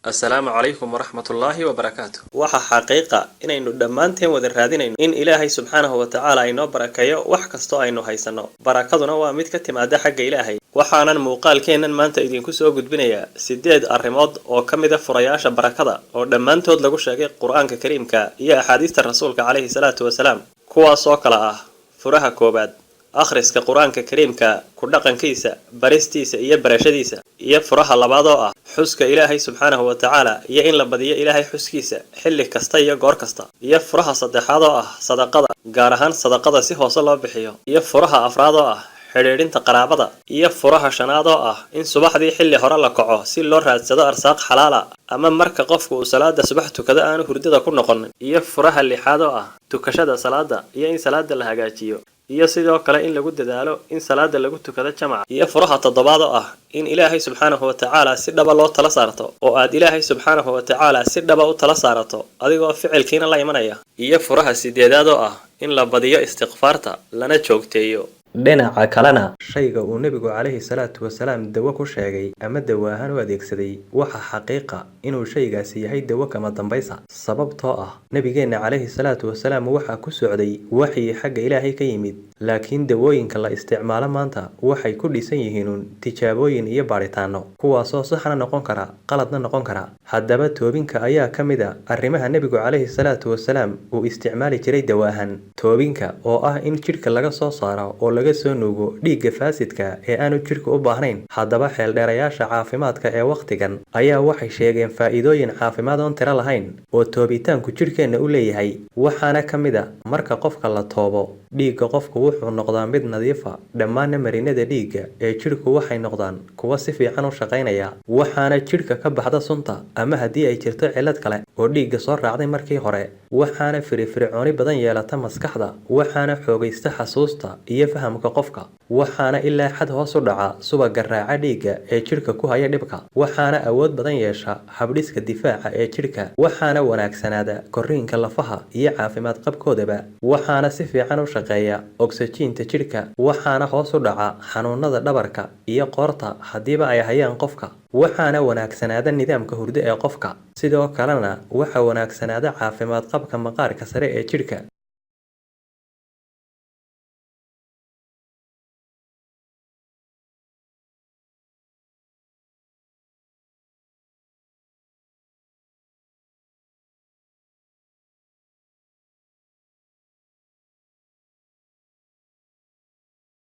Asalaamu calaykum waraxmatullaahi wabarakaatu. Waxa xaqiiqa inaynu dhammaanteen wada raadinayno in Ilaahay subxaanahu wa tacaala inoo barakeeyo wax kastoo aynu haysanno. Barakaduna waa mid ka timaada xagga Ilaahay. Waxaanan muuqaalkeennan maanta idinku soo gudbinayaa sideed arrimood oo ka mid a furayaasha barakada, oo dhammaantood lagu sheegay Qur-aanka Kariimka iyo axaadiista Rasuulka calayhi salaatu wasalaam, kuwaasoo kale ah: furaha koowaad, akhriska Qur-aanka Kariimka, ku dhaqankiisa, baristiisa iyo barashadiisa; iyo furaha labaad oo ah xuska Ilaahay subxaanahu wa tacaala iyo in la badiyo Ilaahay xuskiisa xilli kasta iyo goor kasta; iyo furaha saddexaad oo ah sadaqada, gaar ahaan sadaqada si hoose loo bixiyo; iyo furaha afraad oo ah xidhiidhinta qaraabada; iyo furaha shanaad oo ah in subaxdii xilli hore la kaco si loo raadsado arsaaq xalaala, ama marka qofku uu salaada subax tukado aanu hurdada ku noqon; iyo furaha lixaad oo ah tukashada salaada iyo in salaada la hagaajiyo, iyo sidoo kale in lagu dadaalo in salaada lagu tukado jamaca; iyo furaha toddobaad oo ah in Ilaahay subxaanahu wa tacaala si dhaba loo tala saarto, oo aad Ilaahay subxaanahu wa tacaala si dhaba u tala saarato adigoo ficilkiina la imanaya; iyo furaha sideedaad oo ah in la badiyo istikfaarta lana joogteeyo. Dhinaca kalena, shayga uu Nebigu calayhi salaatu wasalaam dawo ku sheegay ama dawo ahaan u adeegsaday, waxa xaqiiqa inuu shaygaasi yahay dawo kama dambaysa, sababtoo ah Nebigeenna calayhi salaatu wasalaam waxaa ku socday waxyi xagga Ilaahay ka yimid. Laakiin dawooyinka la isticmaalo maanta waxay ku dhisan yihiinuun tijaabooyin iyo baadhitaano, kuwaasoo saxna noqon kara, qaladna noqon kara. Haddaba, toobinka ayaa ka mid a arrimaha Nebigu calayhi salaatu wasalaam uu isticmaali jiray dawo ahaan. Toobinka oo ah in jidhka laga soo saaro oo laga soo nuugo dhiigga faasidka ee aanu jidhka u baahnayn. Haddaba, xeeldheerayaasha caafimaadka ee wakhtigan ayaa waxay sheegeen faa'iidooyin caafimaad oon tiro lahayn oo toobitaanku jidhkeenna u leeyahay. Waxaana ka mid a, marka qofka la toobo, dhiigga qofku wuxuu noqdaa mid nadiifa, dhammaanna marinada dhiigga ee jidhku waxay noqdaan kuwo si fiican u shaqaynaya, waxaana jidhka ka baxda sunta ama haddii ay jirto cillad kale oo dhiigga soo raacday markii hore, waxaana firifircooni badan yeelata maskaxda, waxaana xoogaysta xasuusta iyo fahamka qofka, waxaana ilaa xad hoos u dhaca subagga raaca dhiigga ee jidhka ku haya dhibka, waxaana awood badan yeesha habdhiska difaaca ee jidhka, waxaana wanaagsanaada korriinka lafaha iyo caafimaad qabkoodaba, waxaana si fiican u shaqeeya ogsajiinta jidhka, waxaana hoos u dhaca xanuunada dhabarka iyo qoorta haddiiba ay hayaan qofka, waxaana wanaagsanaada nidaamka hurdo ee qofka. Sidoo kalena waxa wanaagsanaada caafimaad qabka maqaarka sare ee jidhka.